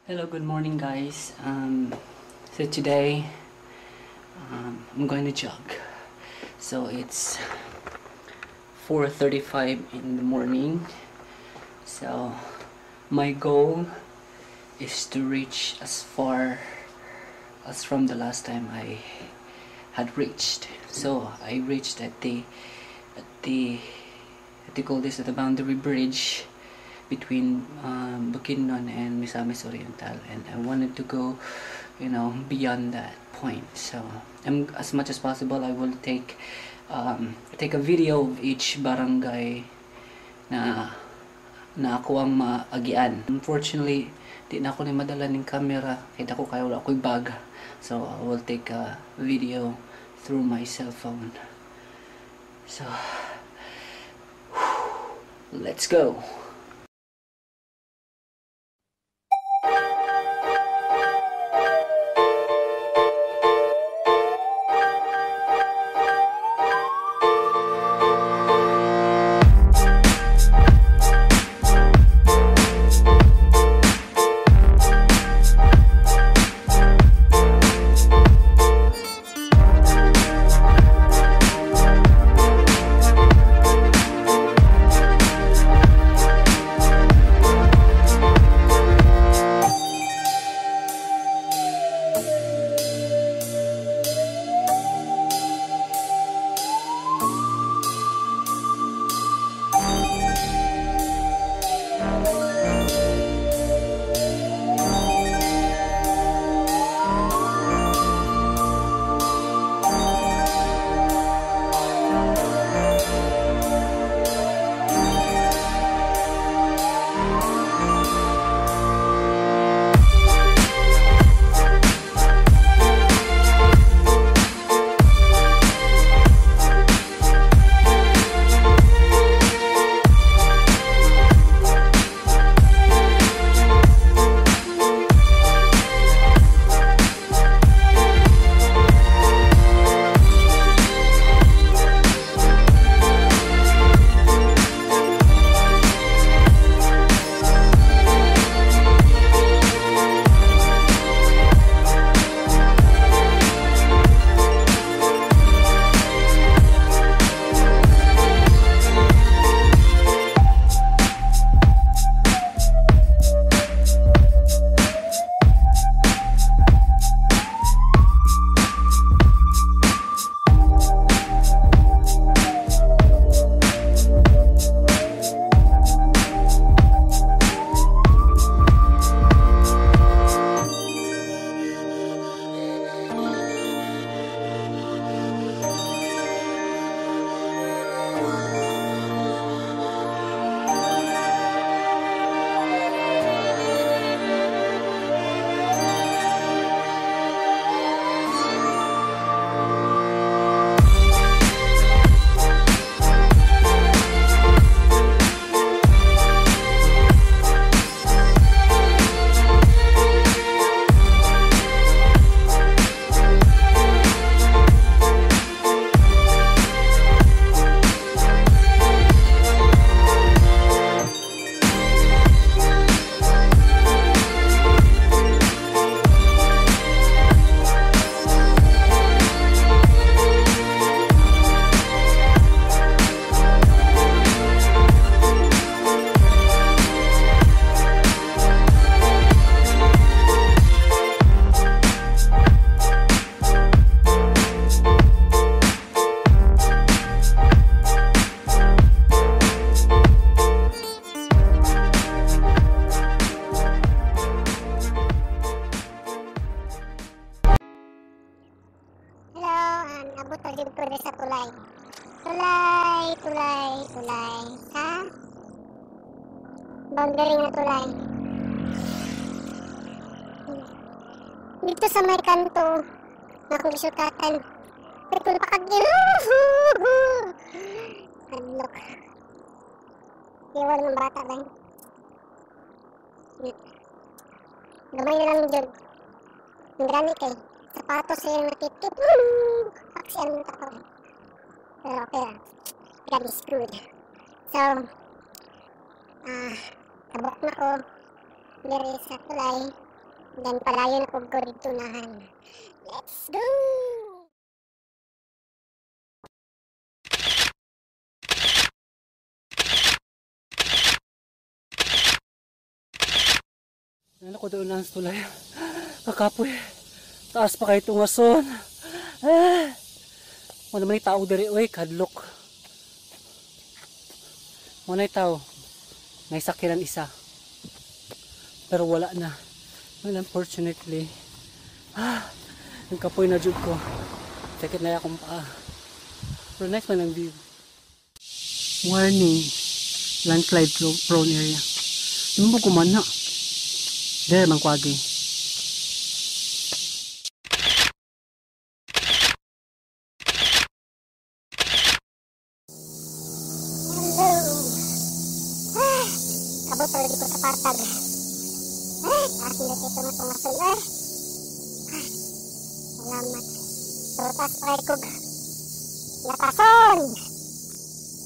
Hello, good morning, guys. So today I'm going to jog. So it's 4:35 in the morning. So my goal is to reach as far as from the last time I had reached. So I reached at the what do you call this, at the boundary bridge between Bukidnon and Misamis Oriental, and I wanted to go beyond that point. So as much as possible, I will take a video of each barangay na ako ang maagian. Unfortunately, di na ako ni madala ng camera kay dako kayo, wala ako'y bag. So I will take a video through my cell phone. So let's go. Abot na dito sa tulay. Tulay, tulay, tulay. Sa boundary nga tulay. Dito sa may kanto, na akong gisukatan. Pero kung pakagyo, adlok. Iwan ng bata ba? Gamay na lang dyan. Ang gani kay sapatos yung natitip. Aksiyan mo tako. Pero okay lang. God is good. So, tabok na ko diri sa tulay. Then padayon na pud ko didto nahan. Let's go! Ano ko doon lang sa tulay. Kakapoy. Taas pa kayo tungason. Ah. Wala man tao diri oy, kadlok. Wala tao. May sakiran isa. Pero wala na. Well, unfortunately, ang kapoy na jud ko. Sakit na akong paa. Pero nice man ang view. Warning. Landslide prone area. Yung mo kumana. Dere man kwagi. Hello! Ah, kabot pa ko sa patag. Ah, taas na dito na tungason. Ah, salamat. Pero taas pa kayo kog nakason!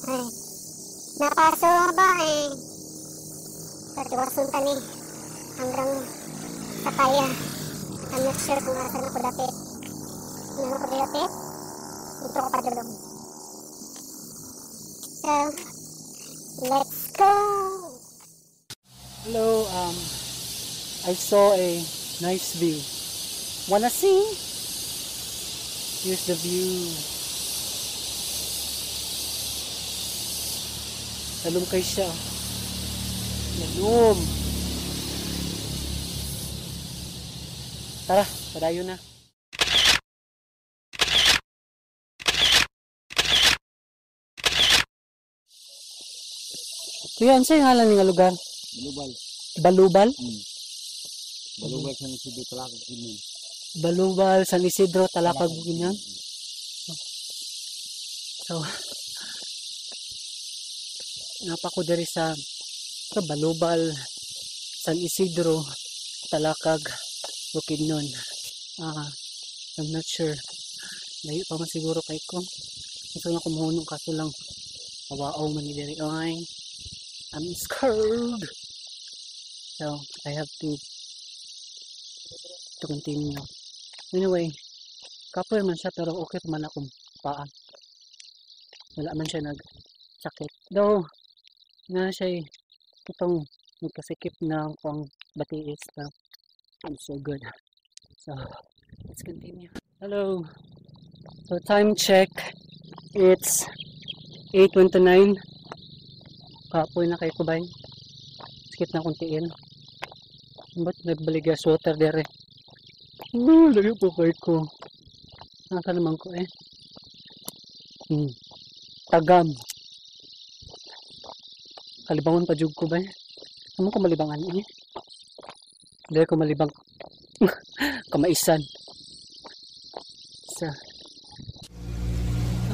Ay, napaso ba eh? Pero tiwason ta ni hanggang sa kaya. I'm not sure kung asan ako dapit. Ano ako dapit? Dito ko padulong. So, let's go! Hello, I saw a nice view. Wanna see? Here's the view. Lalom kay siya. Lalom. Tara, padayon na. Kuya, ano sa'yo ngalan nga lugar? Balubal. Balubal? Balubal, San Isidro, Talakag, Bukidnon. Balubal, San Isidro, Talakag, Bukidnon. So, napa ko diri sa Balubal, San Isidro, Talakag, Bukidnon. I'm not sure. Layo pa man siguro kay ko. Gusto na kumuhunong kaso lang mawaaw man ni diri. Ay, I'm scared. So, I have to continue. Anyway, kapoy man siya pero okay pa man akong paa. Wala man siya nagsakit. Though, na siya itong nagkasikip na akong batiis. Pero I'm so good. So, let's continue. Hello. So, time check. It's 8:29. Kapoy na kay Kubay. Sakit na akong tiil. Ba't nagbaligya water dere? Layo po kay ko. Nasa naman ko eh. Tagam. Kalibangon pa jud ko ba eh. Ano ko malibangan eh? Hindi ko malibang. Kamaisan. So,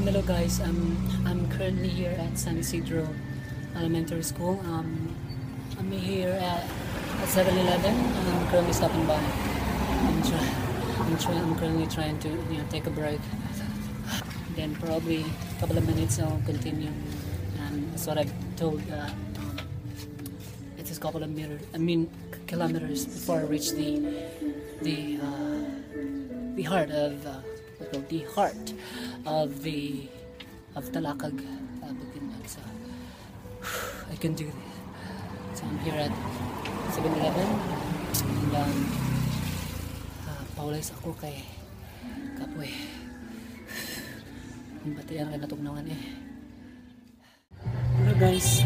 hello guys. I'm currently here at San Isidro Elementary School. I'm here at 7-Eleven. I'm currently stopping by. I'm currently trying to take a break. Then probably a couple of minutes I'll continue. And that's what I've told. It's a couple of meters. I mean kilometers before I reach the heart of the heart of the of Talakag, Bukidnon. So I can do this. So I'm here at 7-Eleven and paulis ako kay kapoy. Ang batian kay natugnawan eh. Hello guys.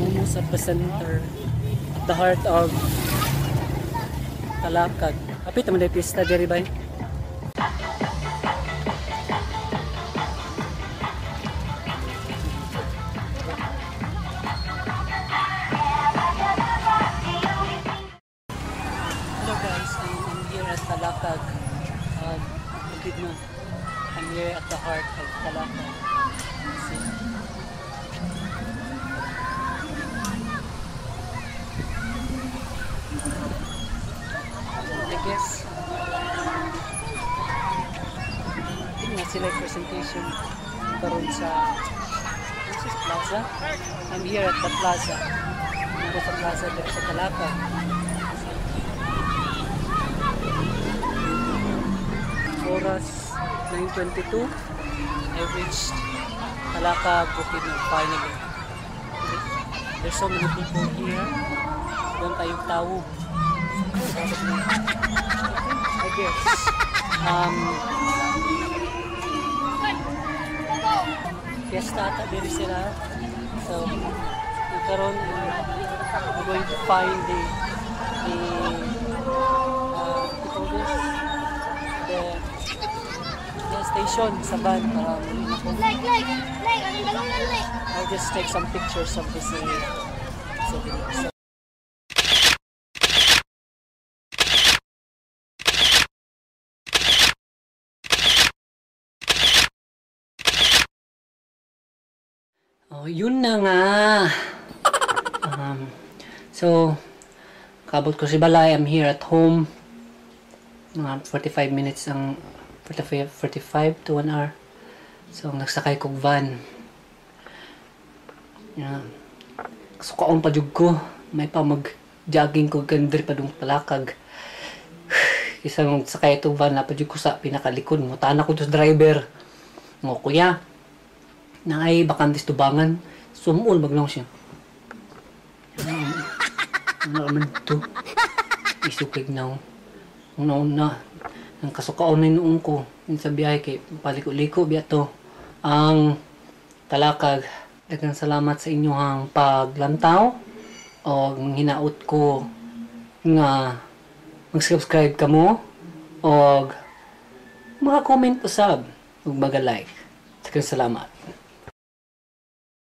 I'm almost at the center, at the heart of Talakag. Apit naman dahil pista diri bay. Hello guys, I'm here at Talakag, Bukidnon. I'm here at the heart of Talakag. See? I guess yun nga sila presentation karon sa this is plaza. I'm here at the plaza. Nako sa plaza dito sa Talakag. Oras 9:22. I reached Talakag, Bukidnon finally. There's so many people here. Doon tayong tao. I guess. Fiesta ata diri sila. So, karon I'm going to find the what you call this? The station sa van para muli na ko. Like, like, like, ang dalungan, like. I'll just take some pictures of this area. Souvenir. So, oh, yun na nga. So, kabot ko sa balay. I'm here at home. Mga 45 minutes ang 45, 45 to 1 hour. So, nagsakay kog van. Yeah. Sukaon pa jud ko. May pa mag-jogging ko gandri pa dung Talakag. Isa nung sakay itong van, naa pa jud ko sa pinakalikod. Mutana ko to sa driver. Ngo, "Kuya, naay bakante tubangan?" Sumul baglang siya. Ano naman to? Isukig na. Una-una. Ang kasukaon na noong ko. Yun sa biyahe kay paliko-liko biya to. Ang Talakag. Daghang salamat sa inyong paglantaw. O hinaut ko nga mag-subscribe ka mo o mga comment usab ug maga-like. Daghang salamat.